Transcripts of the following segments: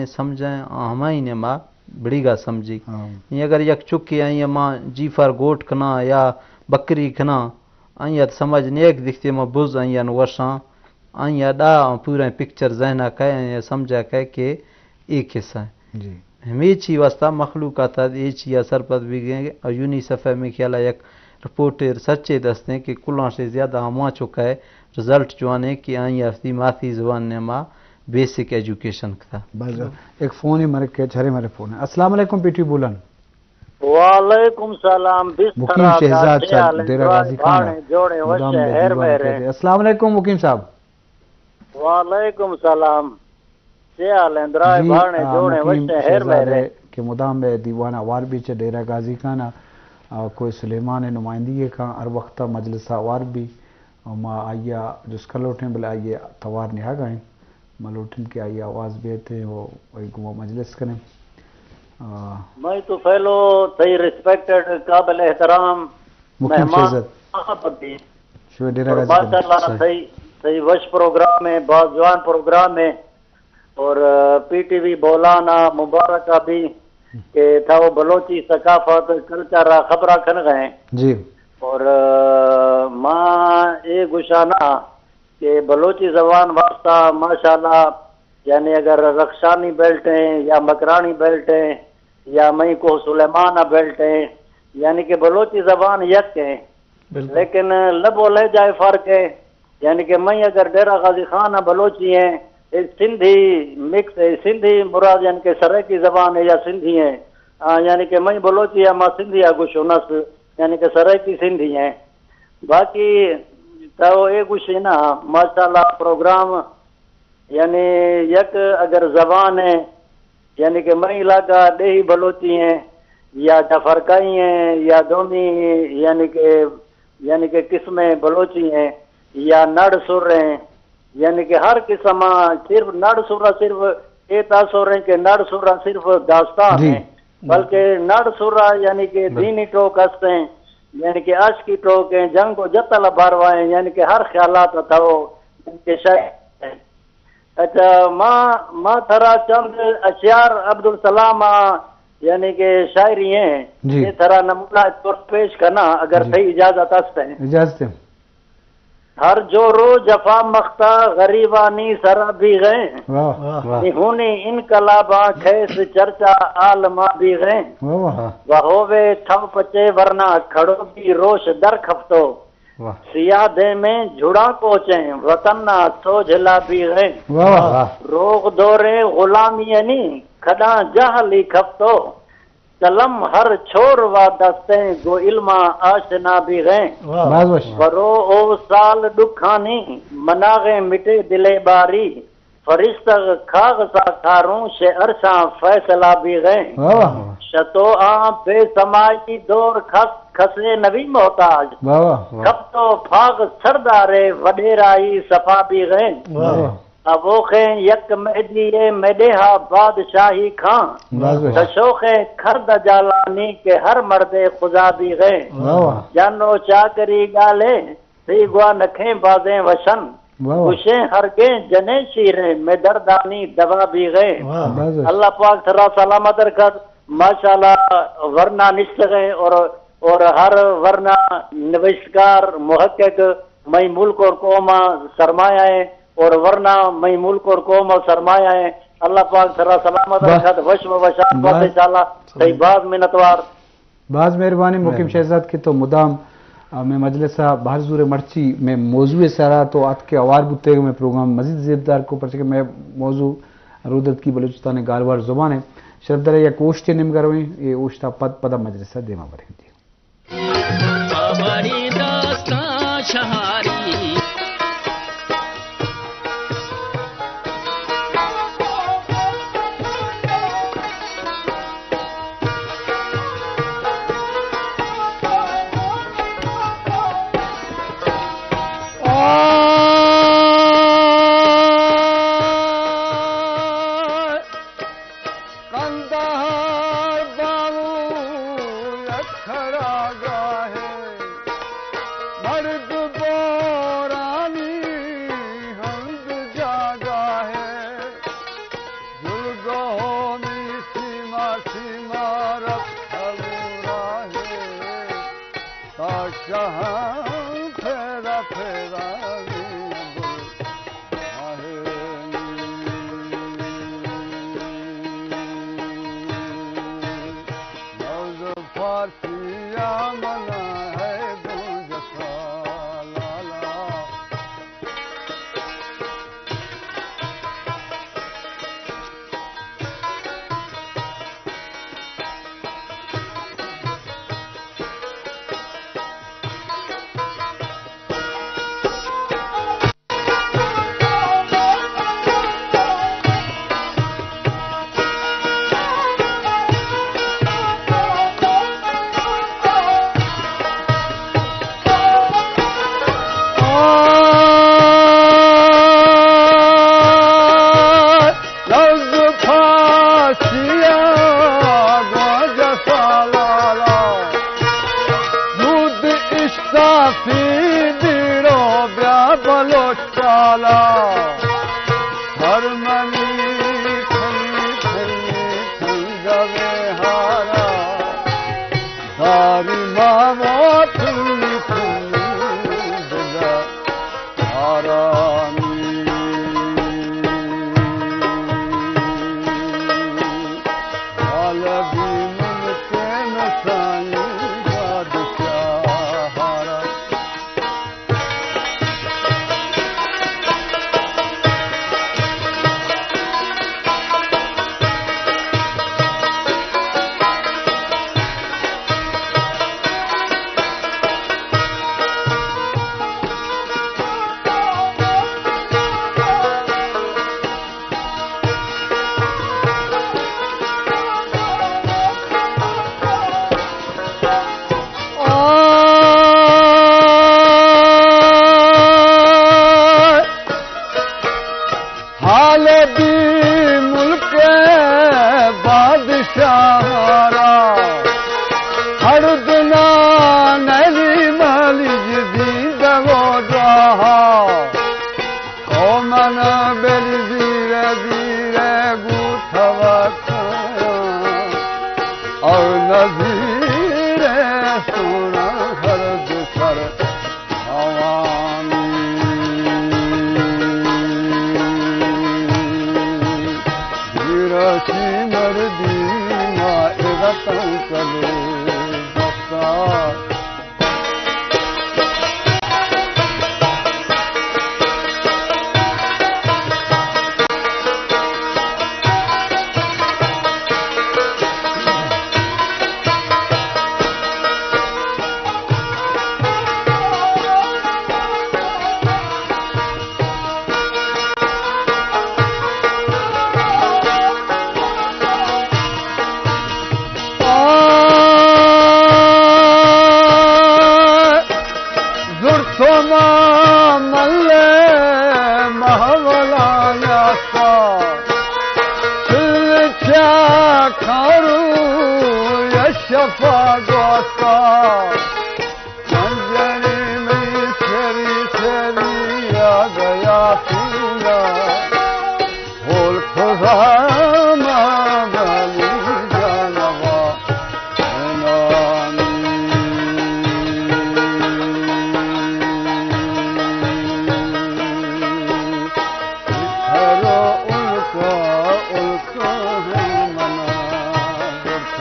سمجھیں، آ ہمائی نے ما بڑیگا سمجھی۔ ہاں۔ ایں اگر یک چکے آئی ما جی فار گوٹ کنا یا بکری کنا، آئی ات سمجھ نیک دکھتے ما بز آئی ان وشاں، آئی ڈا پورا پکچر ذہنا کئے، آئی سمجھا کئے کہ اے قصہ ہے۔ جی۔ ہمے چی واسطہ مخلوق آتا اے چی سرپد بھی گئے اور یونیسف ہے میں خیال ہے یک رپورٹ سچے دستے کہ کلاں سے زیادہ ہما چکا ہے رزلٹ جوانے کہ آئی افتی ماتی زبان نے ما بیسک ایجوکیشن کتا۔ بس، ایک فون ہی مرک کے چھرے مرے فون ہے۔ السلام علیکم پی ٹی بولن۔ وعلیکم سلام، بستر مقیم آقا، شہزاد چے صاحب، حال ہیں؟ ڈیرہ غازی خان۔ بھانے جوڑے مدام وشے، میں ہیر دیوان میرے۔ کہتے ہیں۔ السلام علیکم مقیم صاحب۔ وعلیکم سلام۔ چے حال ہیں؟ درائے جی، بھانے آ، جوڑے مقیم وشے، ہیر شہزاد میرے۔ ہے کہ مدام میں دیوان آوار بھی چے ڈیرہ غازی خان، آ، کوہ سلیمان نمائندگی کا ہر وقت مجلس آوار بھی۔ و ما آئی ء جست کن لوٹیں، بلے آئی ء توار نیاگا انت۔ ما لوٹیں کہ آئی ء آواز بیت و آئی گوما مجلس کنیں۔ آ، میں تو پہلو تئی ریسپیکٹڈ قابل احترام مقیم مہمان شہزاد۔ آپ بھی۔ شو ڈیرہ اور غازی ماشاء اللہ کنیں۔ تئی، تئی وش پروگرام ہے، باز جوان پروگرام ہے۔ اور، آ، پی ٹی وی بولان ء مبارک ء بھی کہ تھا وہ بلوچی ثقافت، کلچر ء خبرہ کھن گئے۔ جی۔ اور، آ، ما اے گشانا کہ بلوچی زبان واسطہ ماشاءاللہ، یعنی اگر رخشانی بیلٹ ہیں یا مکرانی بیلٹ ہیں یا مئی کوہ سلیمان بیلٹ ہیں، یعنی کہ بلوچی زبان یک ہیں۔ بالکل۔ لیکن لب و لہجہ فرق ہے۔ یعنی کہ میں اگر ڈیرہ غازی خان بلوچی ہیں، اے سندھی مکس ہے، سندھی مراد یعنی کہ سرائیکی زبان ہے یا سندھی ہیں۔ آ، یعنی کہ میں بلوچی یا ما سندھی یا گوشو نس، یعنی کہ سرائیکی سندھی ہیں۔ باقی تو اے گوشے نا، ماشاءاللہ پروگرام یعنی یک اگر زبان ہے، یعنی کہ مئی علاقہ ڈیہی بلوچی ہیں یا جفرکائی ہیں یا دومی، یعنی کہ، یعنی کہ قسمیں بلوچی ہیں یا نڑ سر ہیں، یعنی کہ ہر قسم صرف نڑ سر صرف اے تاثر ہیں کہ نڑ سر صرف داستان جی۔ ہیں، بلکہ نڑ سر یعنی کہ بل- دینی ٹوک ہست ہیں، یعنی کہ عشقی ٹوک ہیں، جنگ و جتل بھروائیں، یعنی کہ ہر خیالات اتھو، یعنی کہ شاید اچھا، ما، ما تھرا چند اشعار عبدالسلام آ، یعنی کہ شاعری ہیں، جی۔ یہ تھرا نمونہ طور پیش کرنا، اگر جی۔ تھئی اجازت است ہیں۔ اجازت ہے۔ ہر جو رو جفا مختا غریبانی سرا بھی گئے۔ واہ۔ واہ۔ نہونی انقلاباں کھیس چرچا عالما بھی گئے۔ واہ واہ۔ وہ ہوے تھو پچے ورنا کھڑو بھی روش در کھفتو۔ واہ۔ سیاہ دے میں جھڑاں کوچیں، وطن نا سوجھلا بیغیں۔ واہ واہ۔ روغ دوریں غلامی نی کھڈاں جہلی کھپتو۔ چلم ہر چھور وا دستیں گو علما آشنا بیغیں۔ واہ۔ باز وش۔ برو او سال ڈکھانی مناغیں مٹے دلے باری۔ فرشتگ کاغذا کاروں شے عرشاں فیصلہ بیغیں۔ واہ واہ۔ شتو آں بے سمائی دور کھس کھسے نبی محتاج۔ واہ واہ۔ کھپ تو پھاغ سردارے وڈیرائی صفا بیغیں۔ واہ واہ۔ ابوخیں یک مہدی اے میڈیہا بادشاہی کھاں۔ باز وش۔ کشوخیں کھر دجالانی کہ ہر مردے خدا بیغیں۔ واہ واہ۔ جنو چاکری گالیں سی گوا نکھیں بازیں وشن۔ واہ واہ۔ گشیں ہرگیں جنیں شیریں میں دردانی دوا بیغیں۔ واہ۔ باز وش۔ اللہ پاک تھرا سلامت رکھت۔ ماشاءاللہ ورنا نشتغیں اور، اور ہر ورنا نوشتکار محقق مئی ملک اور قوم سرمایہ ہیں اور ورنا مئی ملک اور قوم سرمایہ ہیں۔ اللہ پاک تھرا سلامت واہ۔ رکھت، وش و وشان واہ۔ بات انشاءاللہ۔ صحیح۔ باز منتوار۔ باز مہربانی مقیم مہربانی۔ شہزاد کہ تو مدام، آ، میں مجلس ء بہر زور مرچی میں موضوع سرا تو آتکے اوار بوتے میں پروگرام مزید زیبدار کو، پرچہ کہ میں موضوع رودرتکی بلوچستان گالوار زبان ہے۔ شرف دار یک اوشتے نمگرویں، یہ اوشتا پد پدا مجلس دیما بریں۔ جی۔ پہ مڑی داستان شہاری۔ قندھار باہو یک کھڑا گاہ ہے، مرد بو شاہاں پھیرا پھیرا گل ماہے نوز فارسیا منا ہے گنج سالالا۔ لوز پھاسیا گوجہ سالالا، دود اشتافی دیرو بیا بلوچ سالا۔ ہر منی کھنی کھنی کھنگوے ہارا، داری ما واتنی کھنی بجا آرامی۔ عالمی ملکیں سائیں بادشاہارا۔ حال دی ملک بادشاہ را، ہر دنا نلی مالی جدی دگو دراہا۔ او من بلی زیر زیر گوتھا وکاں، او نزیر سونا ہر دو سر عوامی۔ زیرا چی مردی ما اغتن کلے بسا۔ زرتما مل محولا یاستا، چل چا کارو یا شفا گواستا۔ منجری می سری سری آ گیا سینا، ہول خدا ما بالی جانوا انانی۔ ہرو الکا الکا ہے منا گٹھ۔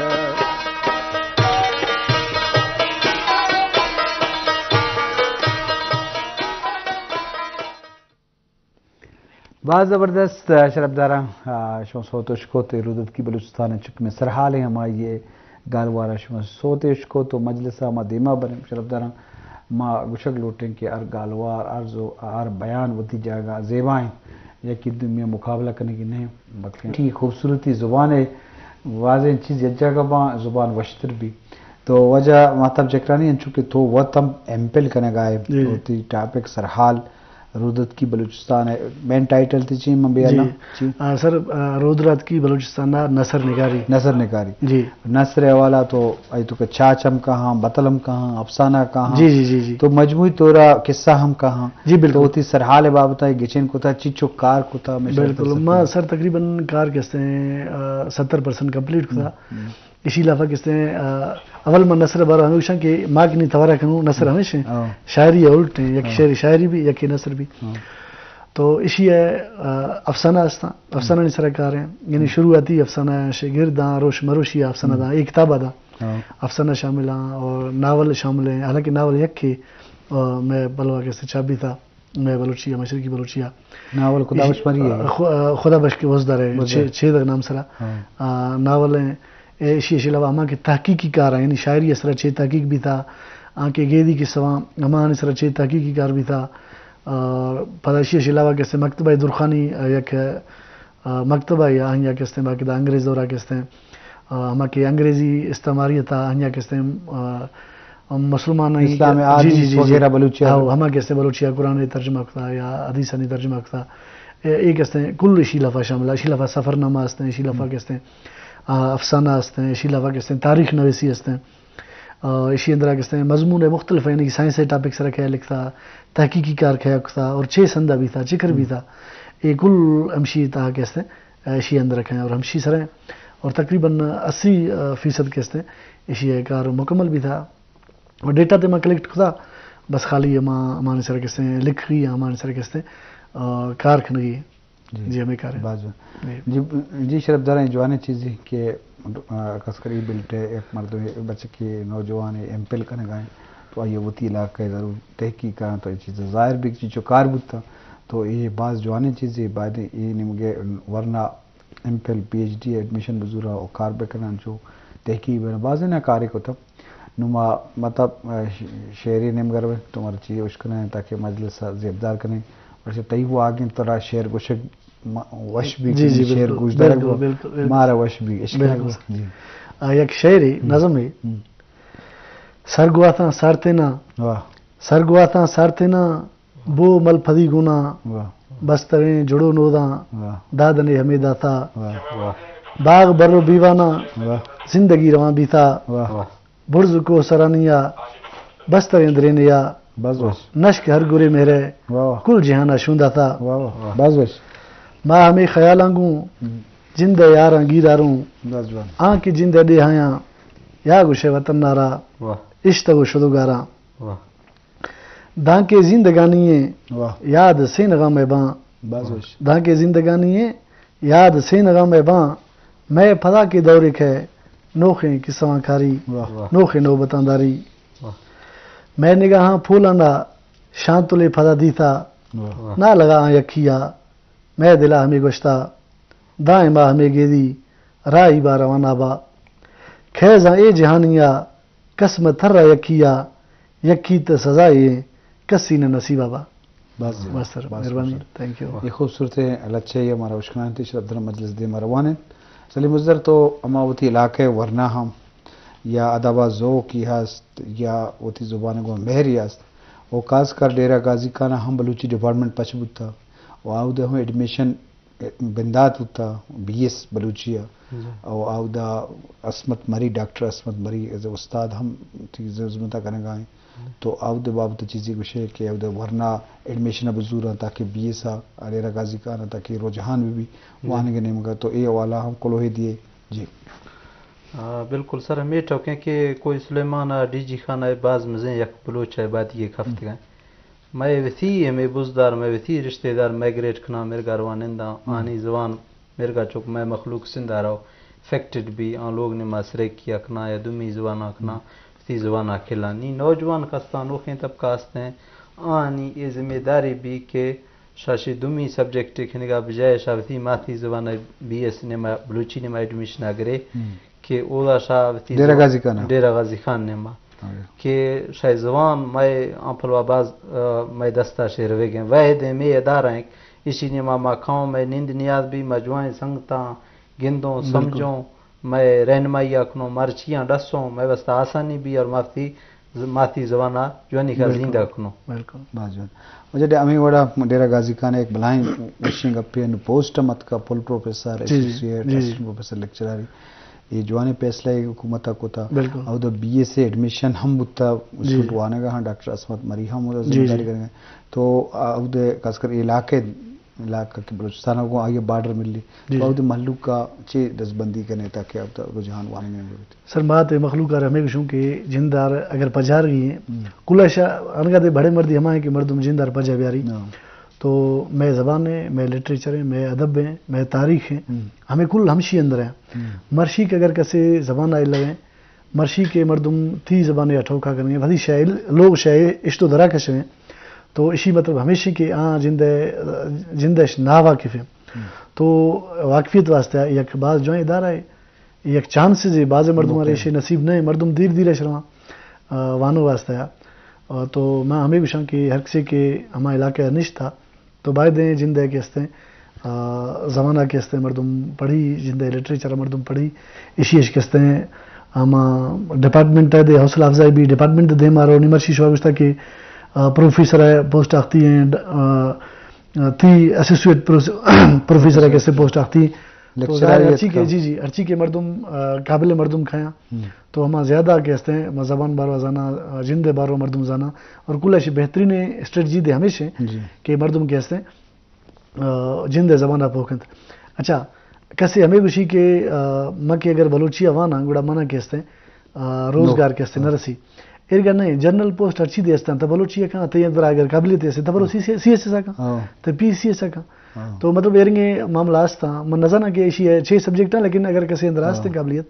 باز زبردست، شرپداراں، آ، شما سوت اشکت، اے رودتکی بلوچستان چکمیں سرحالیں ہمائی گالوارا شما سوت اشکت و مجلسا ما دیما بریں۔ شرپداراں، ما گوشگ لوٹیں کہ ہر گالوار، ہر زو-، ہر بیان وتی جاگہ زیبا انت، یکی دومی مقابلہ کنگی نہ انت، بلکہ ٹھیک خوبصورتی زبان ہے، واضح چیز یک جاگہ باں، زبان وشتر بی۔ تو واجہ مہتاب جکرانی، انچو کہ تو وت ہم ایم فل کنگا ئے، جی۔ تو وتی ٹاپک سرحال، رودرتکی بلوچستان ءِ مین ٹائٹل تئی چی اِنت، من بیا جی۔ نہ؟ چی؟ آ، سر، آ، رودرتکی بلوچستان ءِ نثر نگاری۔ نثر نگاری۔ جی۔ نثر ءِ حوالہ ءَ تو اے تو کہ چاچ ہم کاہاں، بتل ہم کاہاں، افسانہ کاہاں۔ جی، جی، جی، جی۔ تو مجموعی طور ءَ قصہ ہم کاہاں۔ جی، بالکل۔ تو وتی سرحال ءِ بابت ءَ گچین کتا، چی چو کار کتا، ہمیشہ بالکل۔ تفصیل ما کتا۔ سر تقریباً کار کستے، آ، ستر پرسنٹ کمپلیٹ کتا۔ ہم، ہم۔ ایشی لافا کستے، آ، اول من نثر بارہ ہمیں گوشاں کہ ما کنی توارا کنوں نثر ہمیش ایں۔ ہاں۔ شاعری الٹ ایں، یک ہاں۔ شعر شاعری بھی، یک نثر بھی۔ ہاں۔ تو ایشی ءَ، آ، افسانہ استاں، افسانہ نی سرا کار ایں۔ یعنی ہم۔ شروعاتی افسانہ، شگرداں، روش مروشی افسانہ ہم۔ داں، ایک کتاب داں۔ ہاں۔ افسانہ شامل ایں اور ناول شامل ایں، حالانکہ ناول یک کے، آ، میں بلوا کستے چاپ بیتا۔ مئے بلوچی ءَ، مشرقی بلوچی ءَ۔ ناول خدا ایشی، بخش مری ہے۔ خ-، خدا بخش کے وزدار ہے، وزدار۔ چھ-، چھ دگ نام سرا۔ ہاں۔ آ، ناول ہیں۔ اے، ایشی، ایشی علاوہ ہما کہ تحقیقی کار ہیں، یعنی شاعری ءِ سرا چے تحقیق بیتا، آ کہ گیدی قصہ واں، ہما آنی سرا چے تحقیقی کار بیتا۔ آ، پدا ایشی، ایشی علاوہ کستے مکتبہ درخانی، آ، یک، آ، مکتبہ یا آہنیا کستے باقاعدہ انگریز دورا کستے، آ، ہما کہ انگریزی استعماریت آہنیا کستے، آ، مسلمان ہیں، اسلام جی، آدیس جی، جی، جی۔ وغیرہ بلوچی ہاں، ہما کہ استیں بلوچی ءَ قرآن ءِ ترجمہ کتا یا حدیثانی ترجمہ کتا۔ اے، اے کہ استیں کل ایشی لفا شامل ہے، ایشی لفا سفرنامہ استیں، ایشی لفا ہم۔ کہ استیں، آ، افسانہ استیں، ایشی لفا کہ استیں تاریخ نویسی استیں۔ آ، ایشی اندرا کہ استیں مضمون مختلف ہیں، یعنی کہ سائنس ٹاپک سرا کیا لکھتا، تحقیقی کار کیا کتا اور چے سندا بیتا، چکر ہم۔ بیتا۔ اے کل ہمشی تہا کہ استیں، ایشی اندرا کھیں اور ہمشی سرا ہیں۔ اور تقریباً اسی فیصد کہ استیں، ایشی کار مکمل بیتا۔ اور ڈیٹا تے ما کلیکٹ کتا، بس خالی ہما، ہمانی سرا کستے لکھگی، ہمانی سرا کستے، آ، کار کنگی۔ جی۔ جی، ہمیں کار ہے۔ باز جی۔ جی، جی، شرف داریں جوانیں چیزی کہ، آ، کس کری بلٹے ایک مردم بچکی نوجوان ایم فل کنگا ہیں، تو آئی وتی علاقہ ضرور تحقیق کرن تو یہ چیز ظاہر بھی چیز چو کار بوتا، تو یہ باز جوانیں چیزی بعد یہ نمگے ورنہ ایم فل، پی ایچ ڈی ایڈمیشن بزورا و کار بکنن چو تحقیق بنا۔ بازیں نا کارے کتا۔ نو ما مطلب، آ، ش-، شعری نیمگر بیں، تو مرچی اشکنیں تاکہ مجلس زیبدار کنیں۔ ورچہ تئی وہ آگیں ترا شعر گوشگ م-، وش بی جی، کنی، جی، شعر بالکل، گوش دارگ بالکل، وہ بالکل، بالکل۔ مارا وش بی، اشکنگ بالکل۔ وہ۔ جی۔ آ، یک شعرے، ہم۔ نظمے۔ ہم۔ سرگواتاں سارتینا، واہ۔ سرگواتاں سارتینا، بو ملپدی گونا، واہ۔ بستریں جڑو نوداں، واہ۔ دادنے ہمے داتا۔ واہ۔ واہ۔ باغ بر و بیوانا، واہ۔ زندگی رواں بیتا۔ واہ۔ برز کوہ سرانیا، بستریں درینیا، بس بس۔ نشک ہر گرے مہرے، واہ۔ کل جہانا شون داتا۔ واہ واہ۔ بس بس۔ ما ہمے خیالاں گوں، ہم۔ جند یاراں گیراروں، بس جوان۔ آں کہ جند ڈیہایاں، یا گوشے وطن نارا، واہ۔ اشتگ و شدو گاراں۔ واہ۔ دانکہ زندگانی ایں، واہ۔ یاد سین غم ء باں۔ باز وش۔ دانکہ زندگانی ایں، یاد سین غم ء باں۔ مئے پدا کہ دورے کئے، نوخیں قصواں کاری، واہ۔ واہ۔ نوخیں نوبتاں داری۔ واہ۔ مئے نگاہاں پھولاندا، شانتلے پدا دیتا۔ واہ۔ نہ لگا آں یکیا، مئے دلا ہمے گوشتا، دائما ہمے گیدی، راہی با روانا با۔ خیزاں اے جہانیا، قسمت تھرا یکیا، یکی تہ سزائے ایں، کسی نہ نصیبا با۔ بس جی، بس سر، بس مہربانی، سر۔ تھینک یو۔ یہ خوبصورت لچہ یہ ہمارا اشکنان تھی، شرف در مجلس دے مروان ہیں۔ سلیم ازر تو اما وتی علاقے ورنا ہم یا ادبا ذوق ہی ہست یا وتی زبان گو مہر ہی ہست۔ و خاص کر ڈیرہ غازی خان ہم بلوچی ڈپارٹمنٹ پچ بوتا و آودے ہم ایڈمیشن بندات بوتا، بی ایس بلوچی ء۔ جی۔ او اودا عصمت مری، ڈاکٹر عصمت مری از استاد ہم تئی خذمت ء کنگا ہیں۔ جی۔ تو اود بابت چیزی گوشے کہ اود ورنا ایڈمیشن ء بزوراں تاکہ بی ایس ء ڈیرہ غازی خان ء تاکہ رجحان بہ بی، جی۔ وانگ ء نیمگ ء۔ تو اے حوالہ ہم کلوہے دیے۔ جی۔ آ، بالکل سر، ہمے ٹوکیں کہ کوئی سلیمان ء ڈی جی خان ء باز مزیں یک بلوچ ء آبادی ء کفتگ ء۔ مئے وتی ہمے بزدار، مئے وتی رشتہ دار مائگریٹ کناں مرگا رواں ننداں، ہم۔ آنی زبان مرگا چک مئے مخلوق سندھا رو افیکٹڈ بی، آں لوگ نما سرائیکی ء کناں یا دومی زباناں کناں، ہم۔ وتی زبانا کھلاں۔ نی نوجوان کستاں نوخیں طبقہ استیں، آنی اے ذمہ داری بی کہ شاشی دومی سبجیکٹ کنگا بجائے شا وتی ماتی زبان بی ایس نما، بلوچی نما ایڈمیشن گرے۔ ہم۔ کہ اودا شا وتی ڈیرہ زبان غازی خان ء۔ ڈیرہ غازی خان نما۔ ہاں۔ کہ شاہ زبان مئے آں پلوا باز، آ، مئے دستا شے رویگیں۔ وحد مے ادارہ ہیں، اسی نما ما کھاؤں مئے نیند نیاز بی، ما جوائیں سنگتاں گندوں، بالکل۔ سمجھوں، مئے رہنمائی کنوں، مرچیاں ڈسوں، مئے واسطہ آسانی بی اور ما وتی ز-، ماتی زبان ءَ جوانی کا زندہ کنو۔ بالکل۔ باز جوان۔ واجہ ڈے-، ہمیں وڑا ڈیرہ غازی خان ایک بلائیں وشیں گپے، انو پوسٹ ہم اتکا، فل پروفیسر، جی، جی، ایسوسیٹ، جی، جی۔ اسسٹنٹ پروفیسر، لیکچرر۔ یہ جوانیں فیصلہ ہے حکومت ءَ کتا۔ بالکل۔ اور دا بی ایس اے ایڈمیشن ہم بوتا، جی۔ اسٹوڈنٹ وانگا ہاں، ڈاکٹر عصمت مری ہم وہ جی، ذمہ جی۔ داری کریں۔ تو آ، اود خاص کر علاقے، علاقہ کہ بلوچستان کو آگے بارڈر ملی، جی، تو جی۔ اود مخلوق کا چے دستبندی کرنے تاکہ اب رجحان وانگا بیت۔ سر، ما تے مخلوق ءَ را ہمے گوشوں کہ جند ءَ را اگر پجارگی ہیں، ہم۔ کل ءَ شا-، انگا دے بڑے مردی ہما ہیں کہ مردم جند ءَ را پجا بیاری۔ ہاں۔ تو مئے زبان ہیں، مئے لٹریچر ہیں، مئے ادب ہیں، مئے تاریخ ہیں، ہم۔ ہمیں کل ہمشی اندر ہیں۔ ہم۔ مرشی کہ اگر کسے زبان ءَ لگیں، مرشی کہ مردم تی زبان ءَ ٹھوکا کریں، وتی شے لوگ شے اشتو درا کشیں، تو اشی مطلب ہمیشہ کہ آ جند ءَ، جند ءَ اش ناواقف ہیں۔ ہم۔ تو واقفیت واسطہ یک باز جوان ادارہ ہے۔ یک چانسز ہے، بعض مردم موقع۔ ریشے نصیب نہ ہے، مردم دیر دیر اش رواں، آ، وانو واسطہ۔ آ، تو ما ہمیں گوشاں کہ ہر کسی کہ ہما علاقہ نشتا، تو باید ہیں جند ءَ کہ استیں، آ، زمانہ کہ استیں مردم پڑھی، جند ءَ لٹریچر مردم پڑھی، اشی اش کہ استیں ہما ڈپارٹمنٹ ءَ دے حوصلہ افزائی بھی، ڈپارٹمنٹ دے مارو، نی مرشی شوا گوشتا کہ، آ، پروفیسر ءِ پوسٹ آختی ہیں، آ، آ، تی اسوسیٹ پروس-، پروفیسر ءِ کہ استیں پوسٹ آختی، تو لیکچرر ظاہر ہے ہرچی کہ، جی، جی، ہرچی کہ مردم، آ، قابل مردم کھایاں، ہم۔ تو ہما زیادہ کہ استیں، ہما زبان باروا زانا، آ، جند ءِ باروا مردم زانا، اور کل اشی بہترین اسٹریٹجی دے ہمیش ہیں جی۔ کہ مردم کہ استیں، آ، جند ءِ زبان ءَ پوکنت۔ اچھا، کسے ہمیں گوشی کہ، آ، من کہ اگر بلوچی ءَ واناں، گڑا منا کہ استیں، آ، روزگار نو۔ کہ استیں نہ رسی۔ ایرگا نہیں، جنرل پوسٹ ہرچی دے استیں، تو بلوچی ءَ کہاں، تے اندر اگر قابلیت استیں، تو برو سی، سی، سی ایس ایس ءَ کہاں، ہاں۔ تو پی سی ایس ءَ کہاں۔ ہاں۔ تو مطلب ایرنگے معاملہ استا، من نزاناں کہ ایشی ہے چھ سبجیکٹ ہیں، لیکن اگر کسے اندر ہاں۔ استے قابلیت،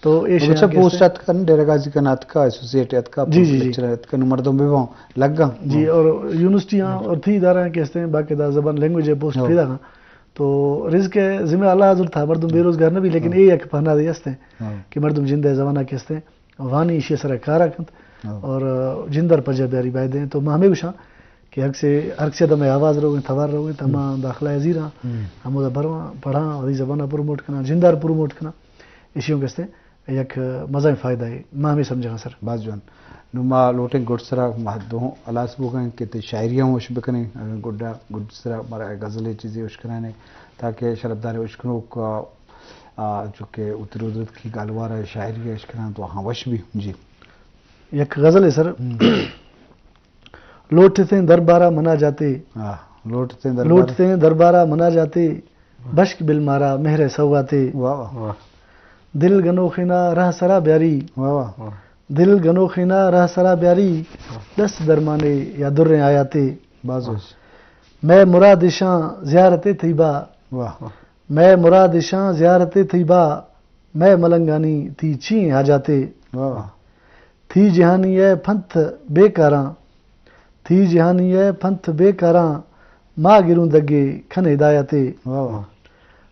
تو اے شے اچھا کہ پوسٹ استیں۔ اتکا، ڈیرہ غازی خان اتکا، اسوسیٹ اتکا، جی، جی، جی۔ لیکچرر اتکا، نو مردم بے بہوں لگا۔ جی، ہاں۔ اور یونیورسٹیاں اور تھی ادارہ کہ استیں، باقاعدہ زبان لینگویج ہے، پوسٹ ہاں۔ پیدا کہاں۔ تو رزق ہے ذمہ اللہ حاضر تھا، مردم بے روزگار نہ بھی، لیکن ہاں۔ اے یک پہنا دے استیں ہاں۔ کہ مردم جند ءِ زمانہ کہ استیں، وانی ایشی سرا کارا کنت ہاں۔ اور جند ءَ را پجا بیاری باید ہیں۔ تو ما ہمیں گوشاں کہ ہر کسے، ہر کسے دمے آواز روگیں، توار روگیں، تما ہم۔ داخلہ ءَ زیراں، ہم۔ ہمودا برواں، پڑھاں، وتی زبان ءَ پروموٹ کناں، جند ءَ را پروموٹ کناں، ایشی ہوں کہ استیں یک مزائیں فائدہ ہے، ما ہمیں سمجھاں سر۔ باز جوان۔ نو ما لوٹیں گڈ سرا ما دو ہلاس بوگیں کہ تے شاعری ہم وش بکنیں، گڈا گڈ سرا مارا غزلے چیزے وش کنانے تاکہ شرفدار وش کنوک، آ، آ، چونکہ اتروزت کی گالوار ہے، شاعری ہے، اشکنان تو ہاں وش بھی۔ جی۔ یک غزل ہے سر۔ ہم۔ لوٹتیں دربارا منا جاتے۔ آہ، لوٹتیں دربارا۔ لوٹتیں دربارا منا جاتے، بشک بل مارا مہر سوغاتے۔ واہ، واہ۔ واہ۔ دل گنوخینا رہ سرا بیاری۔ واہ، واہ۔ واہ۔ دل گنوخینا رہ سرا بیاری، واہ۔ دست درمانے یا دریں آیاتے۔ باز وش۔ مئے مراد اشاں زیارت طیبہ۔ واہ۔ مئے مراد اشاں زیارت طیبہ، مئے ملنگانی تھی چی حاجاتے۔ واہ۔ تھی جہانی اے پنتھ بے کاراں، تھی جہانی اے پنتھ بے کاراں، ما گروں دگے کھن ہدایتے۔ واہ واہ۔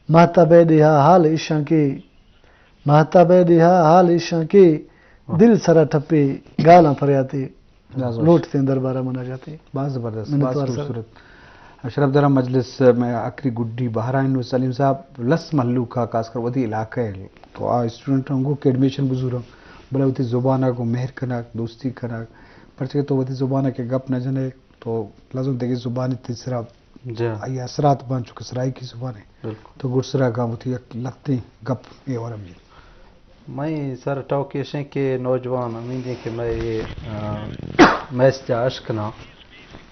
مہتابے ڈیہا حال اشاں کے، مہتابے ڈیہا حال اشاں کے، واہ۔ دل سرا ٹپے گالاں پھریاتے۔ باز وش۔ لوٹتیں دربارا منا جاتے۔ باز زبردست، باز منتوار سر۔ خوبصورت۔ شرفداراں، مجلس میں آخری گڈی بہرائن و سلیم صاحب لس مہلوک ءَ خاص کر وتی علاقہ ءَ تو آ اسٹوڈنٹ ہم گوں کہ ایڈمیشن بزوراں، بلے وتی زبان ءَ گوں مہر کنگ، دوستی کنگ، پرچہ کہ تو وتی زبان ءَ کہ گپ نہ جنے تو لازم دگہ زبان ءِ تئی سرا جا۔ آئی اثرات بان، چونکہ سرائیکی زبان ہے۔ بالکل۔ تو گڈسرا گاں وتی یک لہتیں گپ اے وڑا بجن۔ مئے سر ٹوک ایش انت کہ نوجوان امیدیں کہ مئے اے، آ، میسج ءَ اش کناں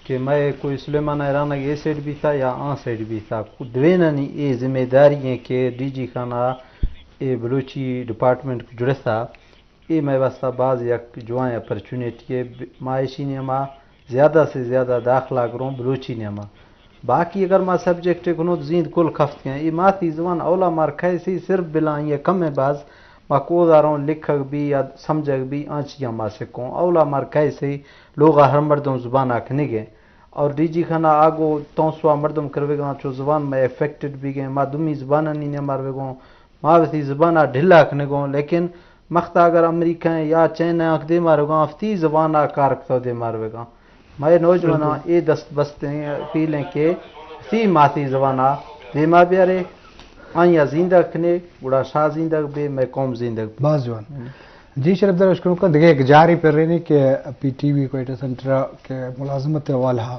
کہ مئے کوئی سلیمان ایرانگ اے سائیڈ بیتا یا آ سائیڈ بیتا، دوینانی اے ذمہ داری ہیں کہ ڈی جی خانہ اے بلوچی ڈپارٹمنٹ جڑسا، اے مئے واسطہ باز یک جوائیں اپرچونیٹی ہے۔ ما ایشی نیاما زیادہ سے زیادہ داخلہ گروں بلوچی نیاما۔ باقی اگر ما سبجیکٹ کنوں تو زیند کل کفت کن۔ اے ماتی زبان اولا مار کھیسی صرف بلاں یہ کم ہے باز۔ ما کوزاروں لکھگ بھی یا سمجھگ بھی آنچیاں ما سکوں۔ اولا مار کھیسی لوگا ہر مردم زبان آ کنگے۔ اور ڈی جی خانہ آگو تونسوا مردم کروگاں چو زبان میں افیکٹڈ بھی گئے۔ ما دومی زبانانی نیاما روگوں۔ ما وتی زبان آ ڈھلا کنگوں، لیکن مختا اگر امریکہ یا چائنا آنکھ دیما روگاں، وتی زبان آ کار کتو دیما روگاں۔ مئے نوجواناں بالکل۔ اے دست بستیں اپیل ہیں کہ وتی ماتی زبان آ دیما بیارے، آئی آ زیندگ کنے، گڑا شاہ زیندگ بے، مئے قوم زیندگ بے۔ باز جوان۔ ہم۔ جی شرفدار اشکنوکاں، دگہ یک جارے پرینیں کہ پی ٹی وی کوئٹہ سینٹر ءَ کہ ملازمت ءِ حوالہ ءَ،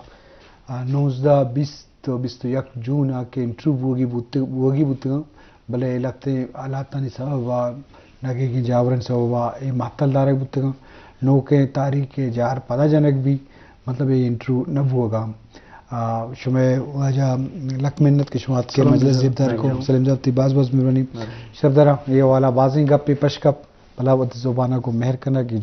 آ، نوزدہ، بیست و بیست و یک جون ءَ کہ انٹرویو بوگی بوت-، بوگی بوتگاں، بلے لہتیں حالاتانی سبب ءَ، نگیگیں جاورانی سبب ءَ اے معطل دارگ بوتگاں۔ نوکیں تاریخ ءِ جار پدا جنگ بی، مطلب اے انٹرویو نہ بوگا۔ آ، شمئے واجہ لک منت کہ شما اتکے سلام مجلس جناب۔ زیبدار کو۔ سلام۔ سلیم جناب، تئی باز باز مہربانی۔ مہربانی۔ شرفدار، اے حوالہ بازیں گپے پش کپ، بلا وتی زبان ءَ گوں مہر کنگ۔